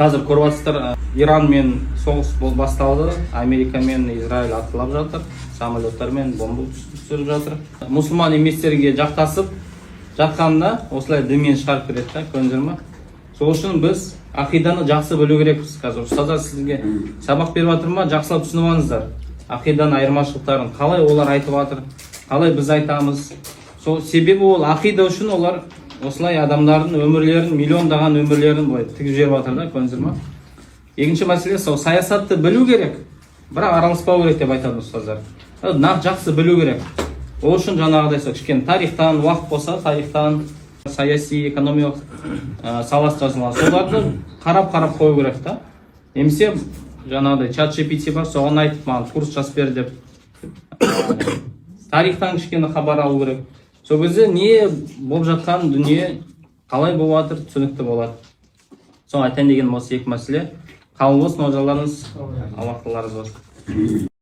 Қазір көріп жатсыздар, Иранмен соғыс басталды, Америка мен Израиль атқылап жатыр, самолеттармен бомба түсіріп жатыр. Мұсылман еместерге жақтасып жатқанында осылай дінмен шығарып береді да, көрдіңіздер ма? Сол үшін біз ақиданы жақсы білу керекпіз. Қазір ұстаздар сізге сабақ беріп жатыр ма, жақсылап түсініп алыңыздар ақиданың айырмашылықтарын, қалай олар айтып жатыр, қалай біз айтамыз. Сол себебі ол ақида үшін олар осылай адамдардың өмірлерін, миллиондаған өмірлерін былай тігіп жіберіп жатыр да, көрдіңіздер ма? Екінші мәселе, сол саясатты білу керек, бірақ араласпау керек деп айтады ұстаздар. Нақ жақсы білу керек. Ол үшін жаңағыдай сол кішкене тарихтан, уақыт болса, тарихтан, саяси, экономикалық саласы жазылған, соларды қарап қарап қою керек та. Немесе жаңағыдай чат GPT бар, соған айтып, маған курс жазып бер деп, тарихтан кішкене хабар алу керек. Сол кезде не болып жатқан дүние, қалай болып жатыр, түсінікті болады. Сол айтайын дегенім осы екі мәселе. Қабыл болсын оразаларыңыз, Аллах тағала разы болсын.